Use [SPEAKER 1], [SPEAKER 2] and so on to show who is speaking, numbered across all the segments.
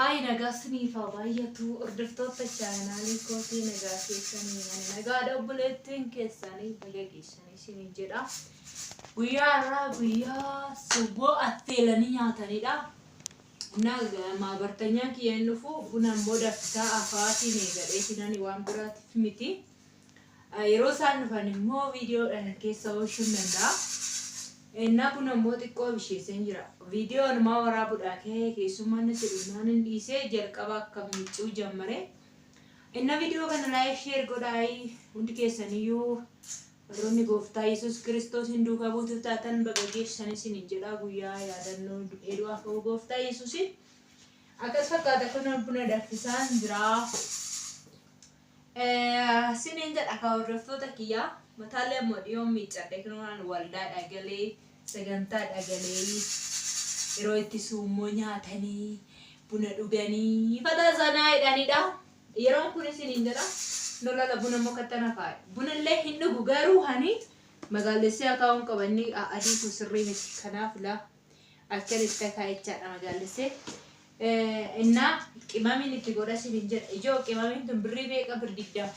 [SPEAKER 1] Haay, nagaa siniif haa baay'atu, hordoftoota chaanaalii kootii. Nagaa keessanii? Ani nagaadha. Obboleettiin keessanii baga geessanii isiniin jedha. Guyyaa har'aa guyyaa subboo affeelanii nyaatanidha. Maabartanyaan kiyya hin dhufu, buna immoo danfisaa afaatiin eegadheetiin ani waan biraatiif miti. Yeroo isaan dhufan immoo viidiyoodhaan keessa oolchuu hin danda'a. Innaa buna immoo xiqqoo bisheesseen jira. Viidiyoo anumaa waraabuudhaa ka'ee keessummaan natti dhufnaan hin dhiisee jalqaba akka miiccuu jammare. Inna viidiyoo kana like, share godhaa. Hundi keessaniyyuu warroonni gooftaa Yesuus Kiristoosiin duukaa buutuu taatan baga geessan isiniin jedha, guyyaa yaadannoo du'ee du'aa ka'uu gooftaa Yesuusiin. Akkas fakkaata, kun buna danfisaan jira. Siniin jedha ka hordoftoota kiyyaa, mataallee immoo dhiyoon miiccadhe. Kunuunaan waldaadha galee, sagantaadha galee, yeroo itti suummoo nyaatanii buna dhuganii fataa sanaa jedhanidha. Yeroon kun isiniin jedha. Lolala buna immoo kattana kaa'e. Bunallee hin dhugu, garuu hani magaalessee akaa'uun qaba, inni adii kun sirrii miti. Kanaaf laa akkan itti akaa'echaadha magaalessee. Innaa qimamiin itti godha isiniin jedha. Ijoo qimamiin tun birrii meeqa? Birri 20.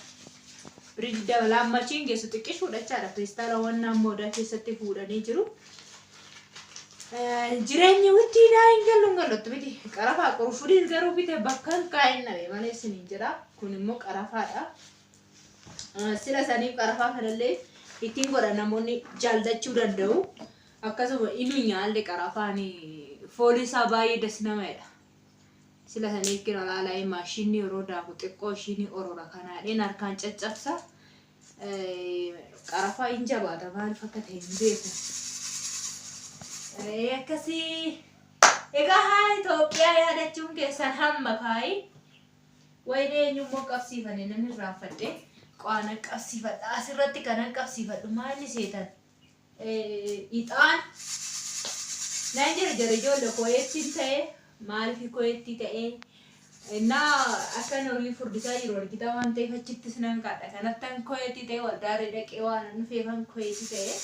[SPEAKER 1] Birrii 20 laammachiin geessu xiqqishuudha jechaadha. Feestaala wannaan moodaa keessatti fuudhanii jiru. Jireenyi wittiidhaa hin gallu hin gallu miti. Qarafaa qurfudiin garuu bite bakka hin kaa'in dhabe malee isiniin jedha. Kun immoo qarafaadha. Sila saniif qarafaa kanallee ittiin godha, namoonni jaallachuu danda'u. Akkasuma inu nyaalle qarafaan foolii isaa baay'ee das nama jedha. Sila saniif kina laalaa, maashinni yeroo daaku xiqqoo ishiin orora kanaadheen harkaan caccabsa. Qarafaa hin jabaata, maaliif akka ta'e hin beeku. Akkasii egaa haa Itoophiyaa yaadachuun keessan hamma kaayi. Wayinee eenyummoo qabsiifane nan irraanfadhe. Qo'aanan qabsiifadha. Asirratti kanan qabsiifadhu maalni seetan? Ixaan nan jarjare, ijoollee ko'eettiin ta'e, maaliif ko'eettii ta'e? Innaa akkan horii furdisaa jiru argita waan ta'eef achittis nan kaadha. Kanattan ko'eettii ta'e, waldaarree dhaqee waan dhufeefan ko'eettii ta'e.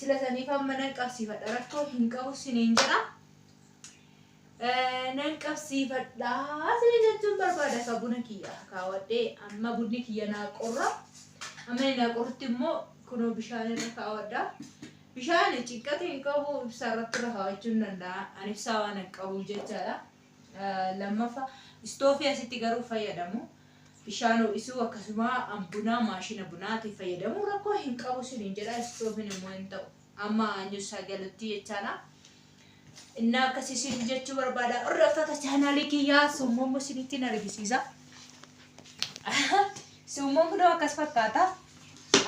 [SPEAKER 1] Sila saniif amma nan qabsiifadha, rakkoo hin qabu siniin jedha. Nan qabsiifadha sinin jechuun barbaada. Akka buna kiyya kaawwadhee, amma bunni kiyya naa qorra. Amma inni naa qorrutti immoo kunoo bishaan irra kaawwadha. Bishaan cinqate hin qabu, ibsaa irratti irra kaawwachuu hin danda'a. Ani ibsaa waan hin qabuuf jechaadha. Lammaffaa istoofii asitti garuu fayyadamu. Bishaan ho'isuu akkasuma bunaa maashina bunaatiin fayyadamu rakkoo hin qabu sinin jedha. Istoofiin immoo hin ta'u. Amma anyu sagalutti jechaadha. Innaa akkasii isin jechuu barbaada. Hordoftoota chaanaalii kiyyaa, suummoon isinitti argisiisa. Suummoon kunoo akkas fakkaata.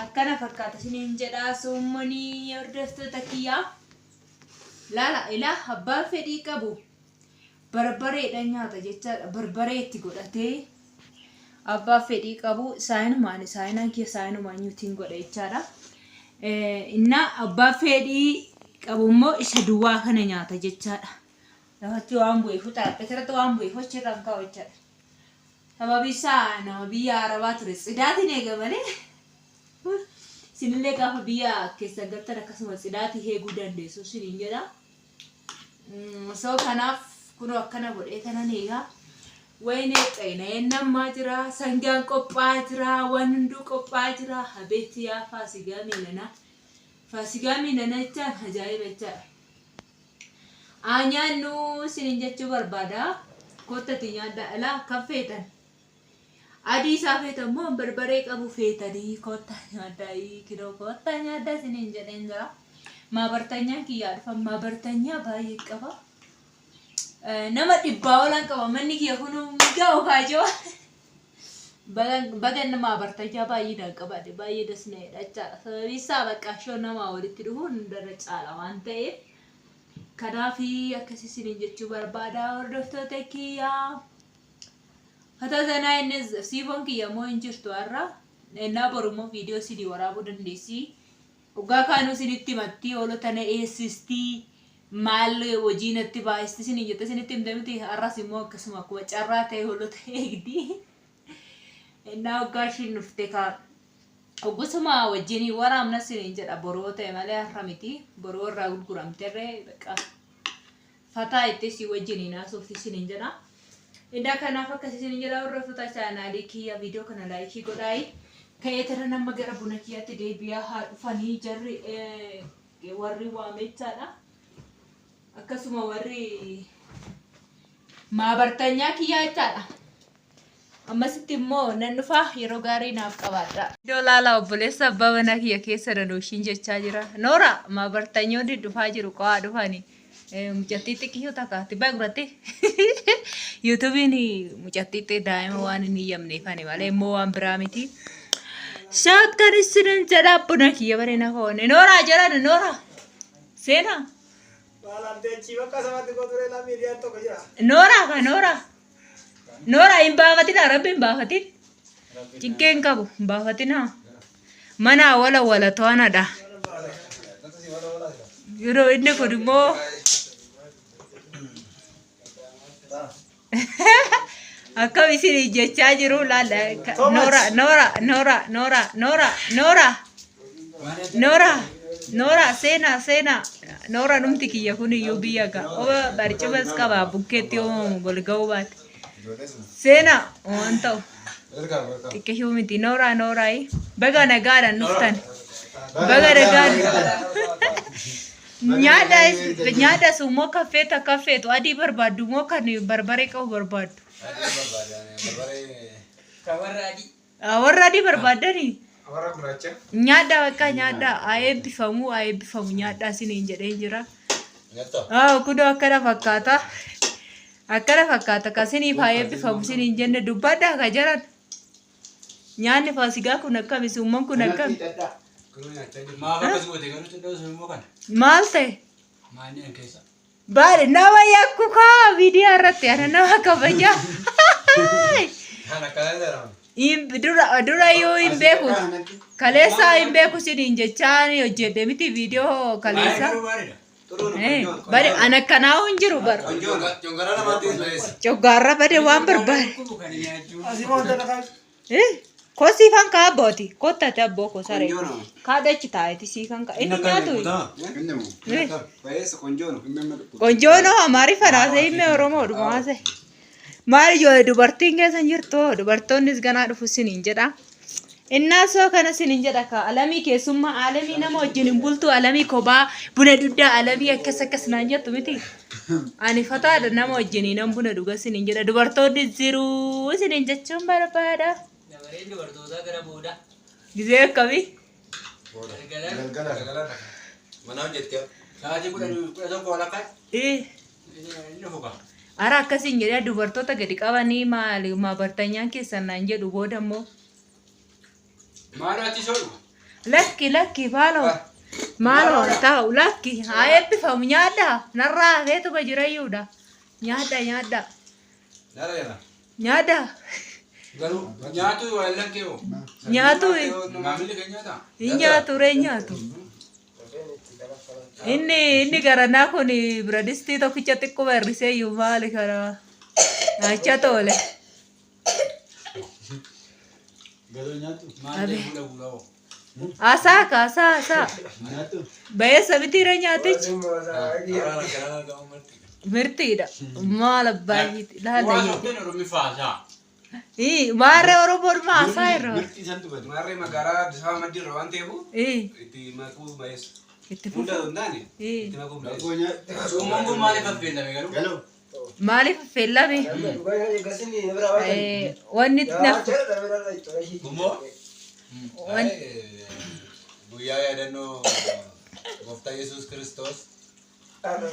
[SPEAKER 1] Akkana fakkaata isiniin jedha suummoonii, hordoftoota kiyyaa. Laala ilaa, abbaan fedhii qabu barbareedhaan nyaata jechaadha. Barbaree itti godhatee abbaa fedhii qabu saayinumaan saayinaan kiyya saayinumaan nyuutiin godha jechaadha. Innaa abbaa fedhii qabu immoo isa duwwaa kana nyaata jechaadha. Lafatti waan bu'eef, xarapheessa irratti waan bu'eef achirraan kaa'u jechaadha. Sababi isaa nama biyya Arabaa ture tsidaatiin eega malee, isinillee gaafa biyya keessan galtan akkasuma tsidaatii eeguu dandeessu isiniin jedha. So kanaaf kunoo akkana godhee kanan eegaa. Wayinee xayina'een nammaa jira, sangaan qophaa'aa jira, waan hunduu qophaa'aa jira. Habeetti yaa faasigaa miilanaa. Faasigaa miilanaa jechaan ajaa'iba jechaadha. Haa nyaannu isiniin jechuu barbaada. Kottati nyaadhaa ilaa, kan feetan. Adii isaa feetan moo barbaree qabu feetanii, kottaa nyaadhaa, kinoo kottaa nyaadhaa isiniin jedheen jira. Maabartanyaan kiyyaa dhufan, maabartanyaa baay'ee qaba. Nama 100 olan qaba, manni kiyya kun ga'u kaajoo. Baga nama maabartanyaa baay'inaan qabaadhe, baay'ee dasna jedha jechaadha. Sababii isaa bakka shoo namaa walitti dhufuun hundarra caala waan ta'eef. Kanaaf akkas isiniin jechuu barbaada, hordoftoota kiyyaa. Fataa zanaa inni siifoon kiyya immoo hin jirtu har'a. Ennaa boru immoo viidiyoo isinii waraabuu dandeessi. Dhugaa kaanuu isinitti himatti, hoolota na eessistii, maal hojii natti baay'isti isiniin jette, isinitti himte miti? Har'as immoo akkasuma akkuma carraa ta'e hoolota eegdi. Ennaa waggaa ishiin dhufte kaa oggusuma wajjin waraabna isiniin jedha, boroo ta'e malee har'a miti. Boroo irraa gurguramterree bakka fataa itti si wajjin haasofti isiniin jedha. Indaa kanaaf akkasii isin jedha hordoftoota chaanaalii kiyya viidiyoo kana like godhaayi. Ka'ee tana nama gara buna kiyyaatti deebi'aa haa dhufanii jarri warri waamechaadha. Akkasuma warri maabartanyaa kiyyaa jechaadha. Ammasitti immoo nan dhufaa yeroo gaarii naaf qabaadha. Iddoo laalaa obboleessa abbaa manaa kiyya keessa nanooshiin jechaa jira. Noora maabartanyoonni dhufaa jiru qo'aa dhufani. Mucattii xiqqishuu takka tibbaa guratte. Yuutuubiin mucattii daa'ima waan hin hiyyamneefani malee immoo waan biraa miti. Shaakkan isinin jedha buna kiyya bareena koone. Noora jedhan noora. Seenaa. Noora ka noora. Noora hin baafatinaa rabbi hin baafatin. Cinqee hin qabu hin baafatinaa. Mana wala wala to'anadha. Yeroo inni kun immoo akkam isin jechaa jiru laala. Noora noora noora noora noora noora noora noora seenaa seenaa noora dhumti kiyya kun iyyuu biyya ga'a. Oba barcumas qaba bukkeetti oomamu golga'uu baate. Seenaa waan ta'u. Xiqqishuu miti nooraa nooraayi. Baga nagaadhaan dhuftan. Baga nagaan. Nyaadha nyaadha immoo kan feetu akka feetu adii barbaaddu immoo kan barbaree qabu barbaaddu.
[SPEAKER 2] Kan warra adii.
[SPEAKER 1] Ah, warra adii barbaaddanii
[SPEAKER 3] Warra gurraacha.
[SPEAKER 1] nyaadha bakka nyaadha haa eebbifamu haa eebbifamu nyaadhaa isiniin jedhee jira. Ah, kunoo akkana fakkaata. Akkana fakkaata ka isiniif haa eebbifamu isiniin jenne dubbadhaa ka jaran. Nyaanni faasigaa kun akkami suumman kun akkami?
[SPEAKER 2] Maaf akkas goote garuu xinnoo sun immoo kana.
[SPEAKER 1] Maal ta'e?
[SPEAKER 2] Maal jedhan keessa?
[SPEAKER 1] Baale nama yakku kaa miidiyaa irratti ana nama kabajaa. Dura dura yoo hin beeku kaleessaa hin beeku siniin jechaa ni hojjedhe miti viidiyoo kaleessaa.
[SPEAKER 2] Garuu bareeda.
[SPEAKER 1] Bade ana akkanaa hin jiru bara. Coggaarra bade waan barbaade.
[SPEAKER 2] Dhukkubu kan nyaachuu.
[SPEAKER 1] Koo siifan kaa abbooti. Kottate abboo koo saree. Kaadhachi taa'eeti siifan kaa. Inni nyaatu. Qonjoonoo Amaariffa haasa'e himme Oromoo dhuma haasa'e. Maal ijoollee dubartiin keessa hin jirtu dubartoonnis ganaa dhufu siniin jedha. Innaa soo kana siniin jedha ka alamii keessummaa alamii nama wajjin hin bultu alamii kophaa buna dugdaa alamii akkas akkas naan jettu miti. Ani fataadha nama wajjin nan buna dhuga siniin jedha dubartoonni jiruu siniin jechuun barbaada.
[SPEAKER 2] Dabareen dubartootaa gara booda.
[SPEAKER 1] Gizee akkamii?
[SPEAKER 2] Galgala.
[SPEAKER 4] Mana hojjettee.
[SPEAKER 2] Sa'aatii 11 walakkaa
[SPEAKER 1] Eh.
[SPEAKER 2] inni dhufu kaa.
[SPEAKER 1] Ara akkasiin jedhee dubartoota gadi qabanii maali maabartanyaan keessan naan jedhu booda immoo.
[SPEAKER 2] Maaloo achi soo dhufa.
[SPEAKER 1] Lakki lakki maaloo maaloo taa'u lakki haa eebbifamu nyaadha narraa hafeetuma jirayyuudha nyaadha nyaadha nyaadha
[SPEAKER 2] Garuu nyaatu waan lakkee hoo.
[SPEAKER 1] Nyaatu.
[SPEAKER 2] Maamilli kan nyaata.
[SPEAKER 1] Hin nyaatu ree nyaatu. Inni inni garanaa kun biradistii tokkicha xiqquma hir'isee iyyuu maali kana nyaachaa toole.
[SPEAKER 2] Maal ta'e fuula fuula hoo.
[SPEAKER 1] Asaa ka asaa asaa. Bayeessa mitiira nyaatichi. Mirtiidha. Maal abbaa ishiiti laala
[SPEAKER 2] Waan
[SPEAKER 1] jedhe.
[SPEAKER 2] soofteen Oromi faasaa.
[SPEAKER 1] Ii maarree Oromoon maasaa irra.
[SPEAKER 3] Mirtii santu bade. Maarree magaalaa Addis Ababa maddii irra waan ta'eef
[SPEAKER 1] Ii
[SPEAKER 3] itti makuu bayeessa.
[SPEAKER 1] itti
[SPEAKER 3] Hunda
[SPEAKER 1] fufa.
[SPEAKER 3] osoo hin taane
[SPEAKER 1] Ii
[SPEAKER 3] itti makuu bayeessa.
[SPEAKER 2] Summoon kun maaliif affeellame garuu?
[SPEAKER 1] Maaliif affeellame? Wanni na
[SPEAKER 4] Gummoo? Guyyaa yaadannoo Gooftaa Yesuus Kiristoos. Har'a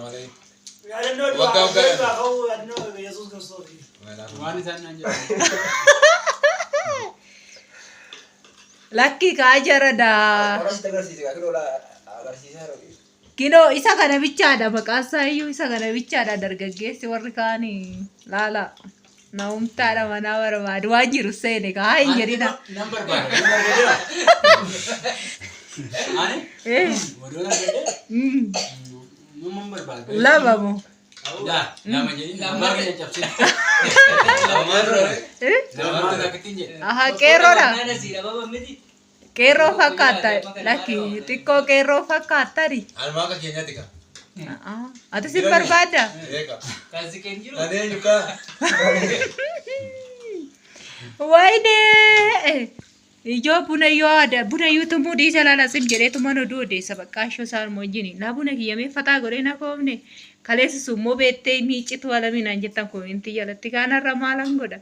[SPEAKER 4] malee.
[SPEAKER 5] Yaadannoo
[SPEAKER 4] Waggaa
[SPEAKER 5] du'aa
[SPEAKER 4] waggaadhaan.
[SPEAKER 5] du'aa ka'uu yaadannoo Yesuus Kiristoos.
[SPEAKER 2] Waan isaan naan jedhan.
[SPEAKER 1] Lakkii kaa jaradaa. Kinoo isa kana bichaadha maqaan isaa iyyuu isa kana bichaadha dargaggeessi warri kaanii laala na'umtaadha manaa barbaadu waan jiru seene kaa hin jedhina.
[SPEAKER 2] Nan barbaada. Nan barbaada. Ani odoon argadhe numan barbaada.
[SPEAKER 1] Lama moo?
[SPEAKER 2] Daa lama jedhin lamaa keenya cabsine.
[SPEAKER 4] Lamaa dura.
[SPEAKER 1] Eh?
[SPEAKER 2] Lamaa takkittiin jedhe.
[SPEAKER 1] Aha qeerroodha.
[SPEAKER 2] Nana si dhabama miti.
[SPEAKER 1] Qeerroo fakkaata lakki xiqqoo qeerroo fakkaattani.
[SPEAKER 4] Anuma akka keenyaatti kaa.
[SPEAKER 1] Ati sin barbaadda?
[SPEAKER 4] Eega.
[SPEAKER 2] Kan siqeen jiru.
[SPEAKER 4] Kan eenyu kaa?
[SPEAKER 1] Wayne! Ijoo buna yoo aadaa buna iyyuu tumuu dhiisa laala sim jedhee tuman oduu odeessa bakka ashoo isaan wajjin. Laa buna kiyyamee fataa godhee na koomne. Kaleessi sun immoo beettee miiccitu alaminaan jettan koomintii jalatti kaanarra maalan godha?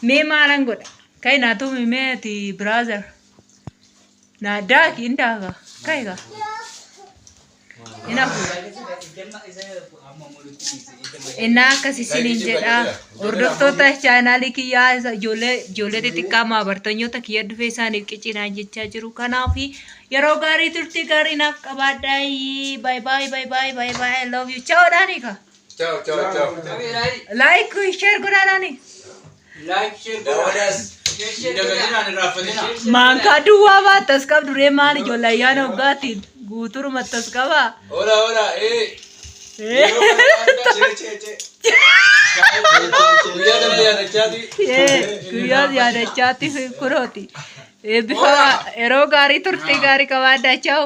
[SPEAKER 1] Mee maalan godha? Kai naa tumi mee ati brother. Naa daaki hin daaka. Kai kaa. Hin hafu. Innaa akkas isiniin jedha. Hordoftoota chaanaalii kiyyaa isa ijoollee ijoollee xixiqqaa maabartanyoota kiyya dhufee isaaniif qicinaan jechaa jiru. Kanaaf yeroo gaarii turtii gaarii naaf qabaadhaa. Bye bye, bye bye, bye bye. I love you. Ciao dhaani ka.
[SPEAKER 4] Ciao, ciao, ciao.
[SPEAKER 1] Like, share godhaa dhaani.
[SPEAKER 2] Like, share godhaa.
[SPEAKER 4] Daawwadaas.
[SPEAKER 2] Share godhaa. Dagatinaan irraanfatina.
[SPEAKER 1] Maankaa duwwaa baattas qabdu ree maal ijoollee ayyaana hoggaatiin guuturumattas qabaa.
[SPEAKER 4] Hola, hola, eh.
[SPEAKER 3] Chee chee chee.
[SPEAKER 4] Guyyaa kana yaadachaati.
[SPEAKER 1] Guyyaa yaadachaatti kurooti. Eebbifamaa yeroo gaarii turtii gaarii qabaadhaa. Ciao.